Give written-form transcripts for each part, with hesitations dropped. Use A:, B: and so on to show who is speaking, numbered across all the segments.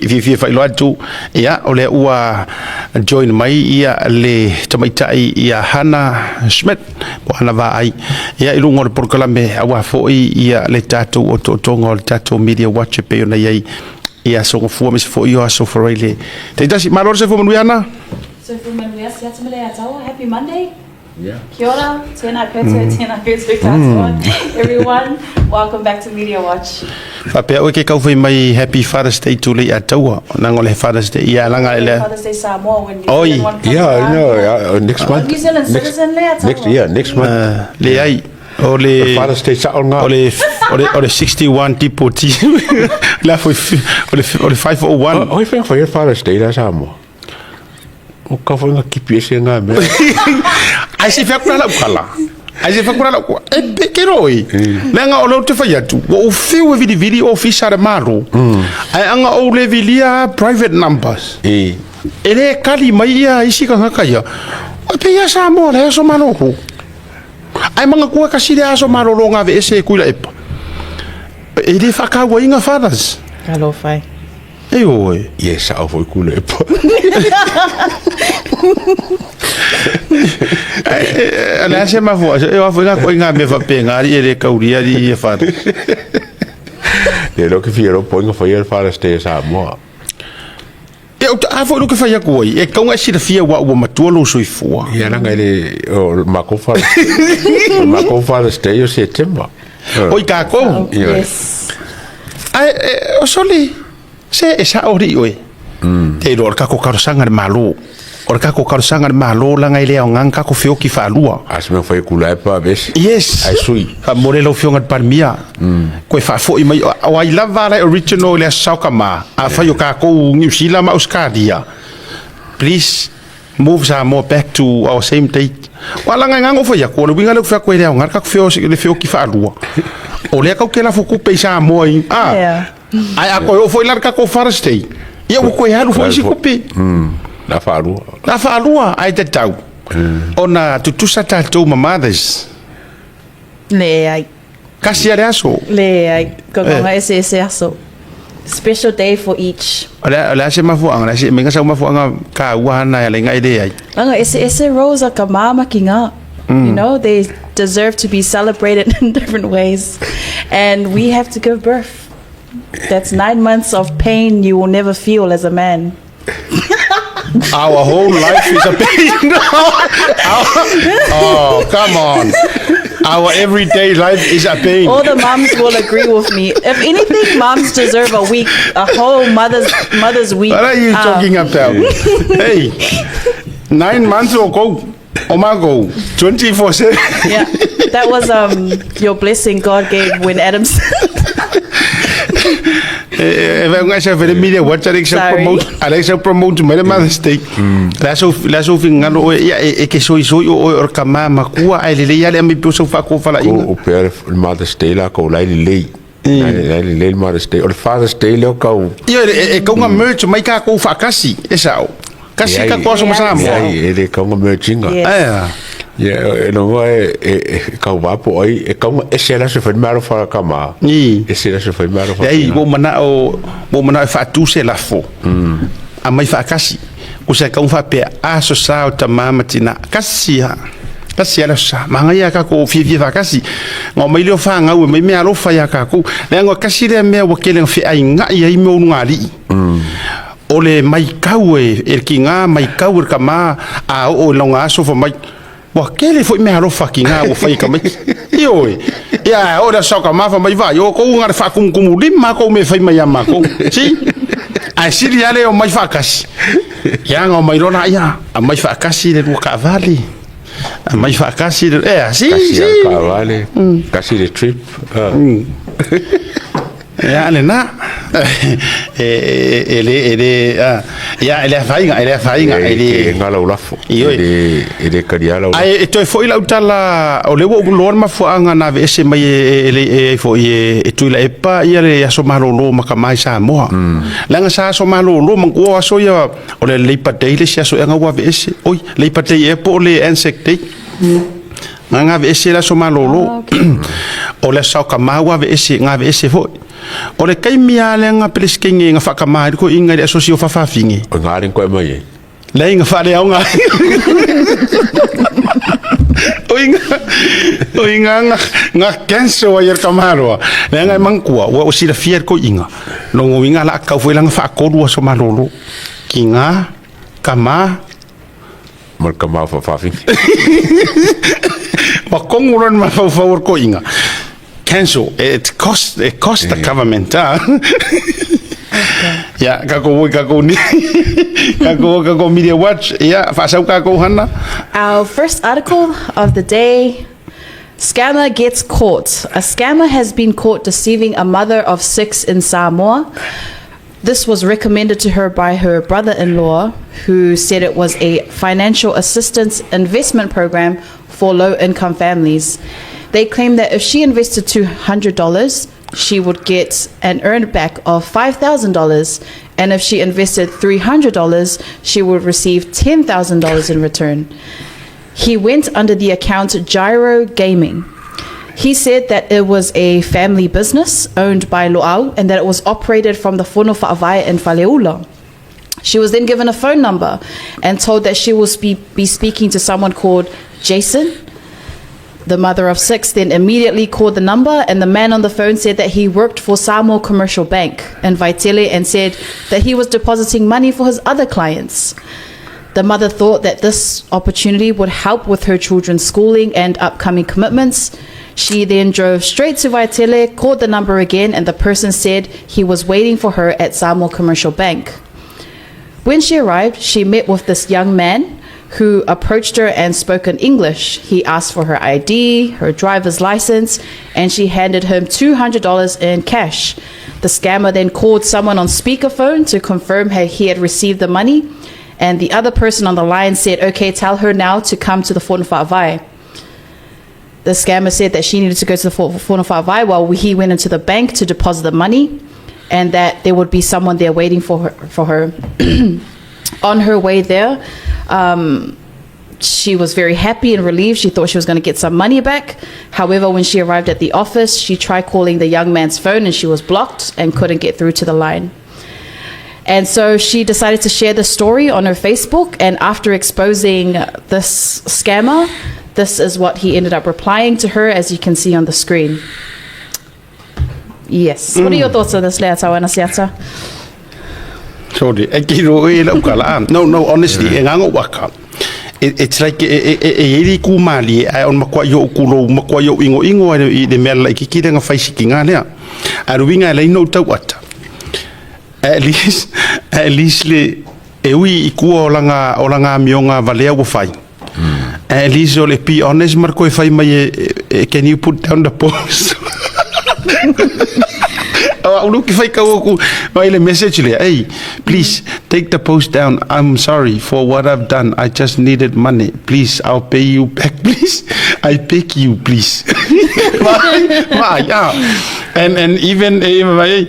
A: Fiafia e faailoa atu, ia, o lea ua join mai ia le tamaitai ia Hannah Schmidt, po o Hannah Vaai, ia, i luga o le polokalame aua foi ia le tatou otootoga o le tatou Media Watch e pei ona i ai i Aso Gafua aemaise foi o Aso Faraile taitasi. Malo le soifua manuia, Hannah.
B: Soifua manuia, siata ma le ataua. Happy Monday.
C: Yeah.
B: Kia ora, tēnā koutou, tēnā koutou katoa. Everyone, welcome back to Media Watch.
A: Faapea oe ke kaufai mai Happy Father's Day to le ataua, nanga o le Father's Day, ia langa le
B: Father's Day Samoa when New
A: Oi.
B: Zealand one comes
C: Yeah,
B: around.
C: no, yeah, next month.
B: New Zealand
C: Next-
B: citizen le ataua.
C: Next, yeah, next month.
A: Leai, o le
C: Father's Day sa o ngā.
A: O le 61 tipo ti la foi o le 501.
C: Oi whenga whai Father's Day la Samoa. O ka whainga kipi ese ngā mea.
A: Ai se fea kura lau kala. Ai se fea kura lau kua. E pe ke roi. Le anga o leo te whai atu. Wa o whiu e vili vili o fisa le malo. Ai anga o le vilia private numbers. E le kali mai ia isi ka ngaka ia. O pe ia Samoa le aso malolo. Ai manga kua kasi le aso malolo ngā ve ese e kuila epa. E le whakaua inga fathers.
B: Alofa e.
A: E oe.
C: Ia e sao foi ku le epa.
A: E le ase mafua, e oa foi ngā koi ngā mea whapenga, ari e le kauria ari i e whare.
C: Le lo ke fia ro poinga whai le Father's Day a Samoa.
A: E o a foi lo ke whai aku ai, e kaunga e silafia wa ua matua lou soifua.
C: Ia ranga e le o mako Father's o mako Father's Day o September.
A: Oi kākou.
C: Ia.
B: Yes.
A: Ai, e, o soli, se e sa ori oe. Te iloa o le kako karosaga le Malo. O le kako karosaga le Malo langa i le aoga kako feoki faalua.
C: A se mea whai kula e pa vesi.
A: Yes.
C: Ai sui.
A: Faamole lau Afioga i le Palemia. Koe faafoi mai o ai lava le original i le Aso Saokamā. Afai o kākou Niu Sila ma Ausetalia. Please move Samoa back to our same date. Ua laga e gago fai atu, o le uiga lea ua fai atu e le aoga le kako feo, le feoki faalua. O lea kau ke lafo kupe i Samoa i, ah.
B: Yeah.
A: Ae a koe oo foi la le kako Father's Day, ia ua koe alu foi isi kupe.
C: La faalua.
A: La faalua, ae tatau ona tutusa tatou ma mothers.
B: Leai.
A: Kasi a le aso.
B: Leai. Kokonga ese ese aso. Special day for each.
A: O le a se mafuaanga, le a se menga sau mafuaanga ka ua hana e ale ngai le ai.
B: Langa ese ese roles a ka mama ki ngā. You know, they deserve to be celebrated in different ways. And we have to give birth. That's 9 months of pain you will never feel as a man.
A: Our whole life is a pain. Oh, come on. Our everyday life is a pain.
B: All the moms will agree with me. If anything, moms deserve a week, a whole mother's week.
A: What are you talking about? Hey, 9 months ago, Omago, 24/7.
B: Yeah, that was your blessing God gave when Adam.
A: E vai ngai sa fere media watch ale sa
B: Sorry.
A: promote ale sa promote mai le Mother's Day. La so fingalo o ia e ke soi soi o o ka mama kua ai le le ale mi po so fa ko fala
C: Ko
A: inga.
C: o pea le Mother's Day la ko lai le lei. Lai le lei le Mother's Day. O le Father's Day leo kau.
A: Ia e kaunga merge mai ka ko fa kasi e sao. Kasi ka ko so masamo.
C: Ai e le kaunga merginga.
B: Yes.
A: Eh.
C: Ia e longo e kau vapo ai e kaunga ese la se fai maro fa kama.
A: Ni.
C: Ese la se fai maro fa.
A: Ei, ua manao e faatu se lafo. A mai faakasi. O se kaunga faapea aso sa o tamā ma tinā. Kasi ha. Kasi ala sa. Manga ia ka ko fiafia faakasi. Ngā mai leo whāngau e mai mea alofa ia kākou. Leaga kasi lea mea ua kele nga feaiga'i ai mea o lugalii. O le maikau e e ki ngā maikau e le kamā a oo i laga aso fa mai. Ua kele foi mea alofa ki ngā ua fai e tamaiti. Ioe. Ia oo le aso sa o kamā fa mai vaai o kou nga le faakumukumu lima kou mea e fai mai ia makou. Si? Ae sili lava le omai faatasi. Ia ga omai loa laia, aumai faatasi le lua taavale. Aumai faatasi le ea, si,
C: Kasi
A: si.
C: a kaavale. Kasi le trip. Ah.
A: Ia lena. E le e le ah, ia e le afaina, e le afaina, e
C: E
A: le
C: ke ngala ulafo.
A: Ioe.
C: E le karia lau.
A: Ae e toe foi lau tala o le ua ou loa le mafuaaga na aveese mai e e e e foi e Tuilaepa ia le aso malolo ma kamā i Samoa. Leaga sa aso malolo ma ua o aso ia o le Labour Day le isi aso ea ga ua aveese. Oi, Labour Day ea po o le Anzac Day. Ga ga aveese le aso malolo. O le aso saokamā ua aveese, ga aveese foi. O le taimi lava lea na Peresetene na faatama ai le toeaina i le asosi o faafafine.
C: O ngā ring koe mai ai.
A: Leai na faaleaoga ai. O inga, o inga na, na cancel ai e le tamaloa. Leaga e manatua, ua silafia e le toeaina, lona uiga o le a tatau foi la ona faatolu aso malolo. Tina, tama,
C: Ma le tama o faafafine.
A: Ua kogo loa le mafaufau o le toeaina. Cancel. It cost, it cost the government. Ah. Ia, kakou oi kakou ni. Kakou oi kakou Media Watch. Ia, faasau kakou hana.
B: Our first article of the day Scammer gets caught. A scammer has been caught deceiving a mother of six in Samoa. This was recommended to her by her brother in law, who said it was a financial assistance investment program for low income families. They claimed that if she invested $200, she would get an earned back of $5,000. And if she invested $300, she would receive $10,000 in return. He went under the account Gyro Gaming. He said that it was a family business owned by Loau and that it was operated from the Fono Fa'avae in Faleula. She was then given a phone number and told that she will be speaking to someone called Jason. The mother of six then immediately called the number, and the man on the phone said that he worked for Samoa Commercial Bank in Vaitele and said that he was depositing money for his other clients. The mother thought that this opportunity would help with her children's schooling and upcoming commitments. She then drove straight to Vaitele, called the number again, and the person said he was waiting for her at Samoa Commercial Bank. When she arrived, she met with this young man who approached her and spoke in English. He asked for her ID, her driver's license, and she handed him $200 in cash. The scammer then called someone on speakerphone to confirm he had received the money, and the other person on the line said, Okay, tell her now to come to the Fono Fa'avae. The scammer said that she needed to go to the Fono Fa'avae while he went into the bank to deposit the money, and that there would be someone there waiting for her. For her. On her way there, she was very happy and relieved. She thought she was going to get some money back. However, when she arrived at the office, she tried calling the young man's phone and she was blocked and couldn't get through to the line. And so she decided to share the story on her Facebook. And after exposing this scammer, this is what he ended up replying to her, as you can see on the screen. Yes. What are your thoughts on this, Leatawana Siata?
A: Sorry, e ki ro e lau kala. Ah, No, no, honestly, e ngango waka. It's like e e e e eri ku mali ai on makua yo ku lo makua yo ingo ingo ai i le mea la ki ki nga fai siki ngā lea. A ruinga e lei no tau ata. At least, at least le e ui i kua o langa o langa amioga valea ua fai. At least o le be honest ma le koe fai mai e, e, can you put down the post? O au luki fai kau aku mai le message le, hey, please take the post down. I'm sorry for what I've done. I just needed money. Please, I'll pay you back, please. I beg you, please. Mai, mai, ah. And even, even mai,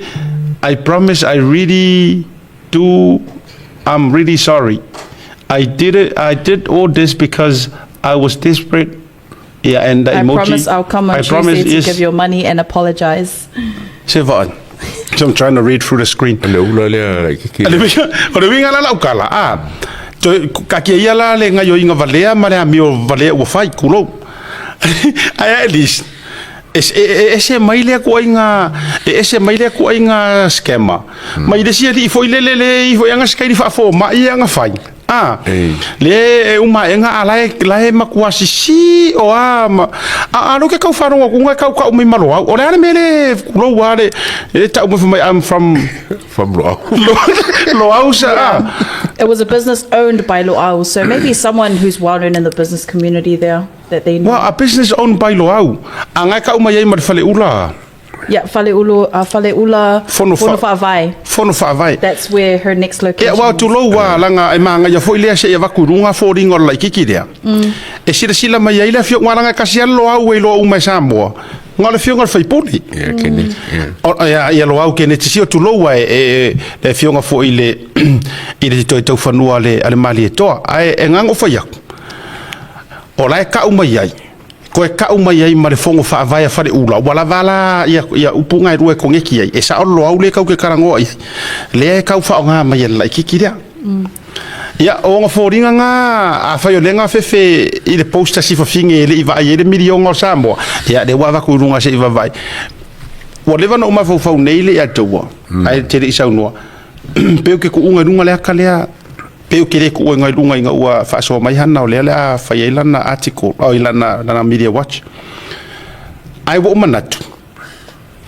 A: I promise I really do, I'm really sorry. I did it, I did all this because I was desperate. Yeah, and the
B: I
A: emoji.
B: promise I'll come on
A: I
B: Tuesday
A: promise,
B: to
A: yes.
B: give your money and apologize.
A: Se vaai. So I'm trying to read through the screen.
C: Le ula lea like ki.
A: O le uiga la lau kala, a. Toe, ka kia ia la le ngaioiga valea ma le amio valea ua fai, kulou. Ae at least, e, e, e ese mai lea kuaiga, e ese mai lea kuaiga scammer. Mai le isi alii foi lele le ifo i aga sikaili faafomai e aga fai. A, le e uma aʻega a la e, la e matua sisi o a ma, a, a lo ke kau faalogo atu ga e kau kau mai ma Loau. O le a le mea le kulou a le, e tau mai fai mai I'm from
C: From Loau.
A: Loau sa a.
B: It was a business owned by Loau, so maybe someone who's well known in the business community there that they knew.
A: Well, a business owned by Loau. A ga e kau mai ai ma le faleula.
B: Yeah, Faleulu, Faleula,
A: Fono
B: Fono Faavae.
A: Fono Faavae.
B: That's where her next location
A: Ia, wa
B: is.
A: tulou a langa e māngaia foi lea seia vaku i luga foliga o le laitiiti lea. E silasila mai ai le afioga langa e kasi lava le Loau e iloa uma e Samoa, na o le afioga i le faipule.
C: Ia, Kenneth, ia.
A: O, ia, ia Loau Kenneth Sio, tulou a e, e, le afioga foi i le, i le toe taufanua a le, a le Malietoa. Ae e gago fai aku, o la e kau mai ai. Koe ka'u mai ai ma le fono faavae a Faleula, ua lava la ia, ia upu na e lua e koneki ai. E sa'o le loau lea kau ke talanoa i ai, lea e tau faaoga mai e le laitiiti lea. Ia, o ona foliga na, afai o lea na fefe i le post a Sifafine e le i vaai ai le miliona o Samoa, ia, lea ua avatu i luga se i vaavaai. Ua leva ona ou mafaufau nei le ia te ua, ae te le i saunoa. Pe ou te tuuina i luga le ata lea, pe ou te le tuuina i luga ina ua faasoa mai Hana o lea o le a fai ai lana article, oi lana Media Watch. Ae ua ou manatu,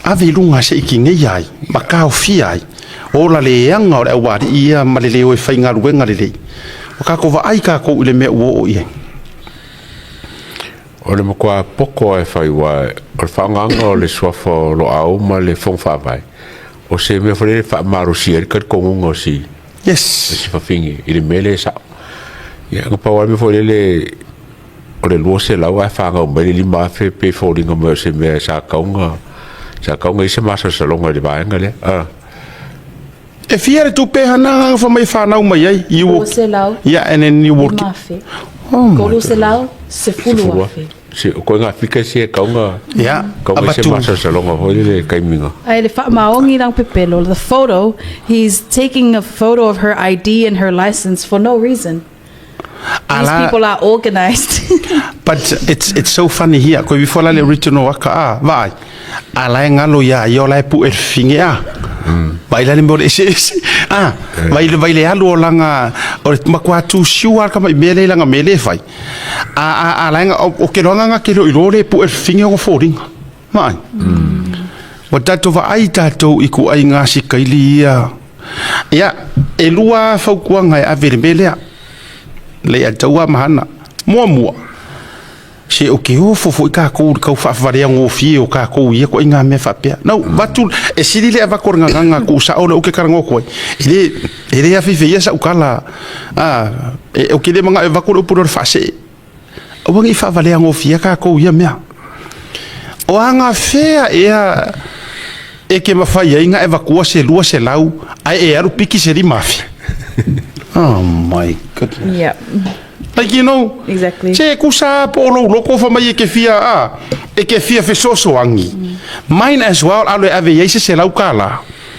A: ave i luga se i tineia ai ma taofia ai, ola leaga o le aualii ia ma le le o e faigaluega lelei. Ua tatou vaai tatou i le mea ua oo i ai.
C: O le matua poto lava e fai aua o le faaaogaina o le suafa o Loau ma le Fono Faavae, o se mea foi lele e faamalosia ai le talitonuga o si
A: Yes.
C: si fafine i le mea lea e sao. Ia, na pau lava le mea foi lele o le 200 ae fanau mai le 5,000 pe foliga mai o se mea sa tatau ona i ai se masalosaloga i le vaega lea. Ah.
A: E fia le tupe Hana fai mai e fanau mai ai? You will,
B: 200
A: yeah, and then you will.
B: 5,000.
A: Oh my
B: 310,000.
C: Se o koe ngā fika se e kaunga
A: Yeah.
C: kaunga se
A: Avatu.
C: masalosaloga foi lele taimiga.
B: Ai le faamaogi lang pepelo. The photo, he's taking a photo of her ID and her license for no reason. These
A: Ala-
B: people are organized.
A: But it's so funny here. Koe before la le original aka a vaai. A la e galo ia ia o la e pu'e le fafine a. Vaai la le mea o le eseese. A vai le vai le alu o lana o le matua tusiu lava le tama'i mea lea i lana mea lea e fai. A a a la e o ke loaga na ke le o iloa le pu'e le fafine ona foliga. Vaai. Ua tatou vaai tatou i ituaiga asikaili ia. Ia, e lua lava fautuaga e ave i le mea lea. Le ia tau lava ma hana. Muamua, se o ke ofo foi takou i le tau faavaleagofie o takou i ia ituaiga mea faapea. Nau, avatu, e sili le avatu o le gagana tuusao lea ou te talanoa atu ai. E le, e le afeifeia sau tala, a, e, ou te le manao e avatu le upu lea o le faasee. Aua ne i faavaleagofie takou i ia mea. O agafea ea e ke mafai ai ona e avatua se 200 ae e alu piki se 5,000. Oh my goodness.
B: Yeah.
A: Like you know,
B: Exactly.
A: se tusa po o lou loko fai mai e ke fia a, e ke fia fesoasoani. Mine as well alu e ave i ai se $100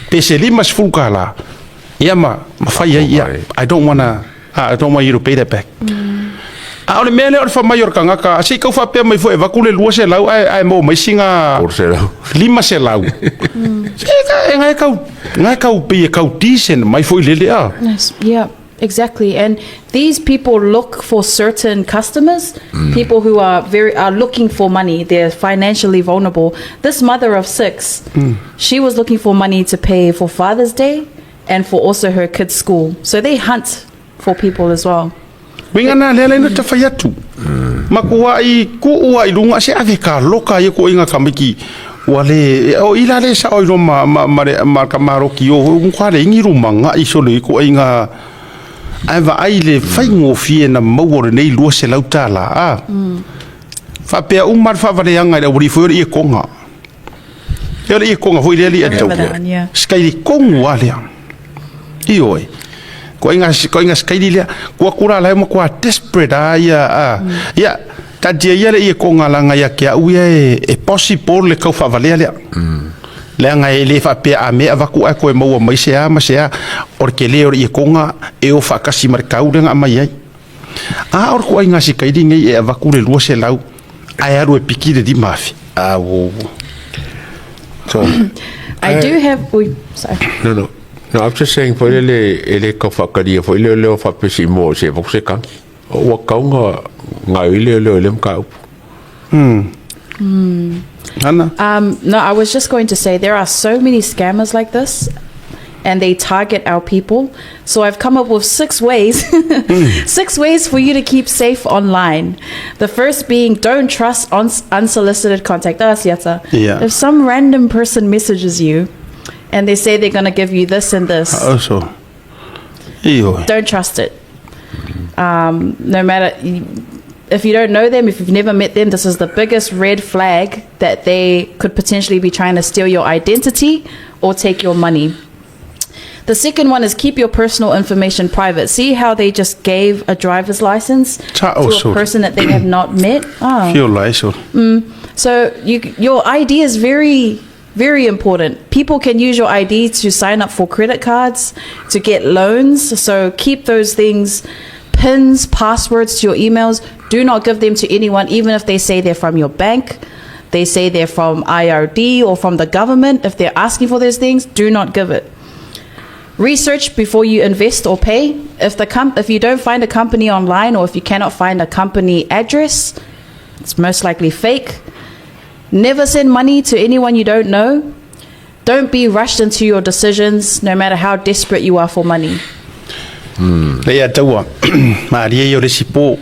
A: pe se $50 ia ma ma fai ai ia. I don't wanna I don't want you to pay that back. A o le mea lea o le fai mai o le tagata, se i tau faapea mai foi e avatu le 200 ae ae maua mai sina
C: 300.
A: 500. Se e na e tau na e tau pei e tau decent mai foi lele a.
B: Yes, yeah, exactly. And these people look for certain customers, people who are very are looking for money. They're financially vulnerable. This mother of six, she was looking for money to pay for Father's Day and for also her kids' school. So they hunt for people as well.
A: Uiga na lea laina ta fai atu. Makuaʻi kuʻu a i luga se ave ka loka ia ko inga tamaiti ua le o i la le sao i ma ma ma le ma ka maroki o ho kwa le ingi ruma ngaʻi solo i ko inga ae vaai le faigofie na maua o lenei $200 a. Faapea uma le faavaleaga i le aualii foi o le iekoga. E o le iekoga foi lea alii tau.
B: Remember that one, yeah.
A: Sikaili tonu lava lea. Ioe. Koaiga koaiga sikaili lea. Kua kura la e matua desperate lava ia a. Ia, taatia ia le iekoga leaga ia te au ia e possible le tau faavalea lea. Leaga e le faapea a mea avatu ae toe maua mai se a ma se a, o le tele o le iekoga e o faatasi ma le tau lea na aumai ai. A o le ituaiga sikaili nei e avatu le 200 ae alu e piki le 5,000. A wo.
C: So,
B: I do have. Ui, sorry.
C: No, no. No, I'm just saying foi lele e le kau whaakaria foi leo leo whapesi mo se vaku se kangi. O ua kaunga ngā i leo leo le mka upu.
A: Hana?
B: No, I was just going to say there are so many scammers like this, and they target our people. So I've come up with six ways, six ways for you to keep safe online. The first being don't trust unsolicited contact. Ah, Siata.
A: Yeah.
B: If some random person messages you, and they say they're gonna give you this and this,
A: Also. Ioe.
B: don't trust it. No matter if you don't know them, if you've never met them, this is the biggest red flag that they could potentially be trying to steal your identity or take your money. The second one is keep your personal information private. See how they just gave a driver's license
A: Ta
B: to a
A: o
B: person that they have not met? Ah.
A: Fiola e sole.
B: So you, your ID is very, very important. People can use your ID to sign up for credit cards, to get loans. So keep those things, pins, passwords to your emails. Do not give them to anyone, even if they say they're from your bank. They say they're from IRD or from the government. If they're asking for those things, do not give it. Research before you invest or pay. If the if you don't find a company online or if you cannot find a company address, it's most likely fake. Never send money to anyone you don't know. Don't be rushed into your decisions, no matter how desperate you are for money.
A: Lei a taua, malie ia o le isi po,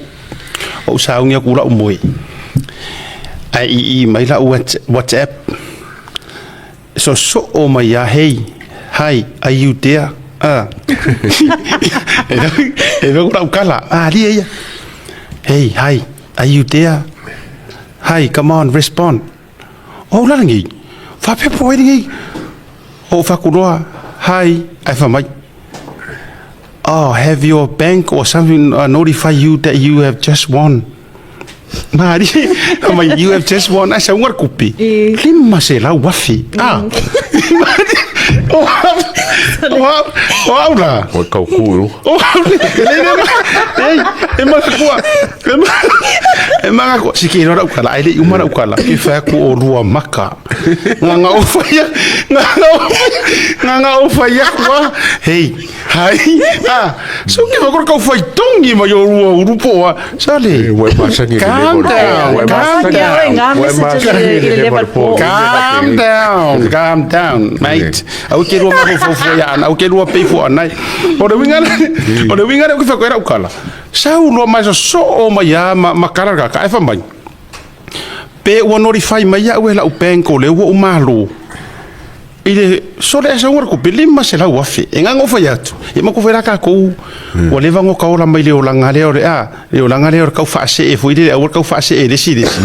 A: o ou sauni aku lau moe, ae ii mai lau WhatsApp, sosoo mai ia, hey, hi, are you there? Ah. E veu lau kala, malie ia, hey, hi, are you there? Hi, come on, respond. O ou lalagi, faapea po ai lenei, o ou fakuloa, hi, ae fai mai, oh, have your bank or something notify you that you have just won. Marie, fai mai, you have just won, ae sauga le kupi, 500,000. Ah. O au, o au, o au la.
C: Ua tau ku i luga.
A: O au le, le, le, le, e makakua, e makakua, si ke iloa lau kala, ae le i uma lau kala, ke fai atu o lua maka. Nganga o fai, nganga o fai, nganga o fai aku a, hey, hai, ah, so ke fai kau fai tongi mai o lua uru po a, sale.
C: Ua e masani i le
A: Calm
C: level po.
A: down,
C: Ua e
A: calm
C: masani-
A: down.
B: Ngā
C: ua e
B: messages
C: masani
B: i
C: i le
B: le
C: level
B: level
C: po.
B: po.
A: Calm down, calm down, mate. Au ke lua mafaufau ia ana, au ke lua peifu anai. O le uiga le, o le uiga le o ke fai koe rau kala. Sau loa mai sosoo mai a ma, ma kala kaka, e fai mai. Pe ua notify mai iaʻu e lau bank o lea ua ou malo i le sole ae sauga le tupe 500,000 e gaga ou fai atu ia matou fai la tatou ua leva ona ota ola mai le olaga lea o le a le olaga lea o le tau faasee foi lele aua le tau faasee i le isi i le isi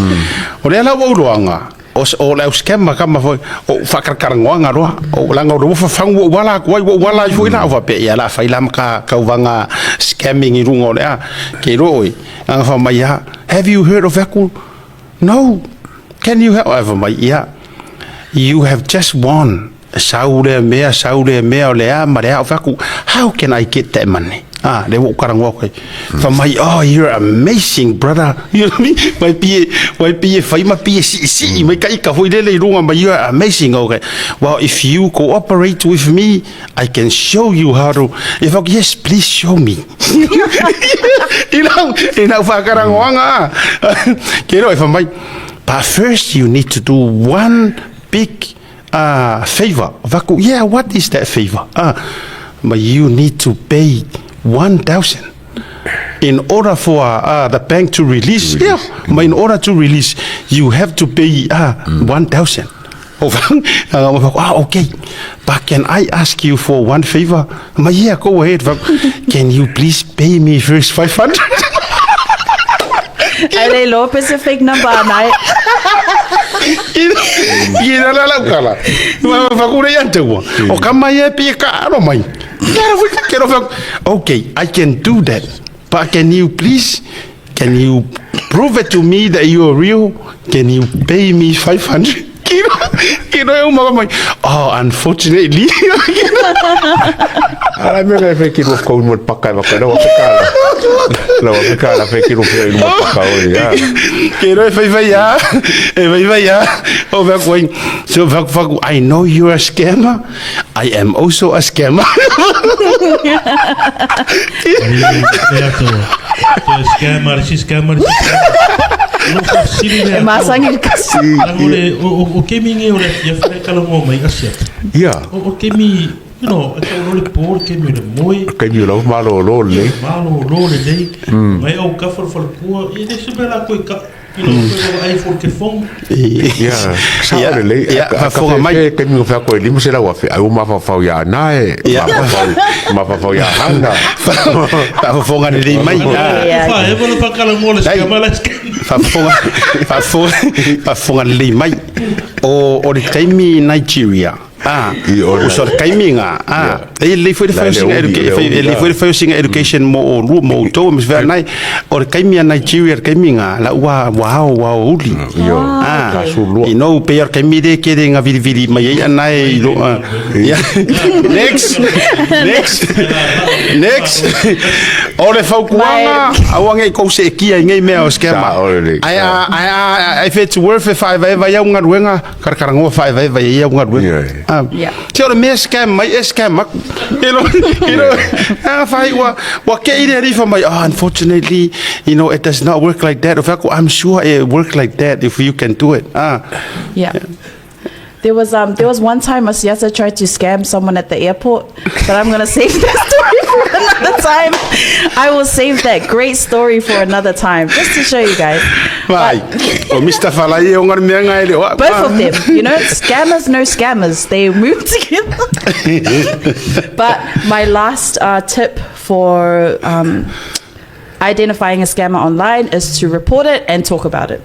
A: o lea la ua ou iloaga o o le au scammer kama foi o ou faakalakalanoaga loa o leaga o lea ua fafagu ua ou ala atu ai ua ou ala ai foi la ou faapea ia o le a fai la ma ka tauvaga scamming i luga o le a ke iloa ʻoe Ana fai mai ia, have you heard of aku? No. Can you help? Ae fai mai ia, you have just won. Sau lea mea, sau lea mea, o le a ma le a. O fai atu, how can I get that money? Ah, lea ua ou talanoa atu ai. Fai mai, oh, you're amazing, brother. You know what I mean? Mai pei e, mai pei e fai ma pei e siisii mai ka ika foi lele i luga mai, you're amazing. Okay. Well, if you cooperate with me, I can show you how to. E fai atu, yes, please show me. I lau, i lau whakaragoanga a. Ke roa e wha mai. But first you need to do one big favor. Vaku, yeah, what is that favor? But you need to pay 1,000 in order for the bank to release. Yeah, but in order to release, you have to pay 1,000. Ah, okay. But can I ask you for one favor? Ma, yeah, go ahead. Can you please pay me first 500?
B: Ai le iloa pe se fake number ana e.
A: I la la la kala. Ma fa ku le yan te ua. O ka mai e pi ka aro mai. Kero fu kero fa. Okay, I can do that. But can you please, can you prove it to me that you are real? Can you pay me 500? Kiro, kiro e uma mai. Oh, unfortunately.
C: Ala mea ngai whai ki rua whakaunu mo te paka e waka, lau a whakaala. Lau a whakaala whai ki rua whakaunu mo te paka oi, a.
A: Kiro e whai whai a, e whai whai a. O whaku ai, so whaku whaku, I know you're a scammer. I am also a scammer.
D: E atoa. Toe scammer, isi scammer, isi scammer. Lo whafsiri le
B: E masangi le kasi.
D: Langa o le, o, o, o kemi nge o le afiafi le talanoa mai asiata.
C: Ia.
D: O, o kemi, you know, e tau lo le po, le kemi o le moe.
C: Kemi o lau malōlō lelei.
D: Malōlō lelei. Mai au kafa le falepua, e le se mea la koe ka, you know, koe o ai for te fong.
C: Ia, sao lelei.
A: Ia, faafofoga mai.
C: Ka taimi o wheako e 500,000, ai ua mafaufau ia Ana e, mafaufau ia Hana.
A: Faafofoga lelei mai.
B: Ia.
D: Whaewa le whakalamoa le scammer, le scammer.
A: Faafofoga, faafofoga, faafofoga lelei mai. O, o le taimi i Nigeria, Ah,
C: I ona-
A: uso le taimi nga. Ah, e lelei foi le fai o
C: Le
A: sina
C: uli,
A: educa-
C: le
A: e fai-
C: uli
A: e lelei
C: la.
A: foi le fai o sina education mo o lua mo outou ma se fea nai. O le taimi a Nigeria le taimi nga la ua ua ao ua ao uli.
C: Io.
A: Ah,
C: Ka sulua.
A: you know, pe o le taimi le kere nga vilivili mai ai ana e i lo. ah. Yeah. Next. Next. Next. O le fautuaga, aua nei kou seekia i nei mea o scammer.
C: Sa, o le-
A: Ai a ai a ai if it's worth e whaevaeva i au galuega, karakarangoa whaevaeva i au galuega.
C: Yeah.
A: Ah.
B: Yeah.
A: Te o le mea scam mai e scam aku. You know, you know, a whai ua ua ke i le rifa mai, oh, unfortunately, you know, it does not work like that. O whaku, I'm sure it work like that if you can do it. Ah.
B: Yeah. There was one time Asiata tried to scam someone at the airport, but I'm gonna save that story for another time. I will save that great story for another time, just to show you guys.
A: Vai. O Mr. Falai e o ngā mea ngai le oa.
B: Both of them, you know, scammers know scammers. They move together. But my last tip for identifying a scammer online is to report it and talk about it.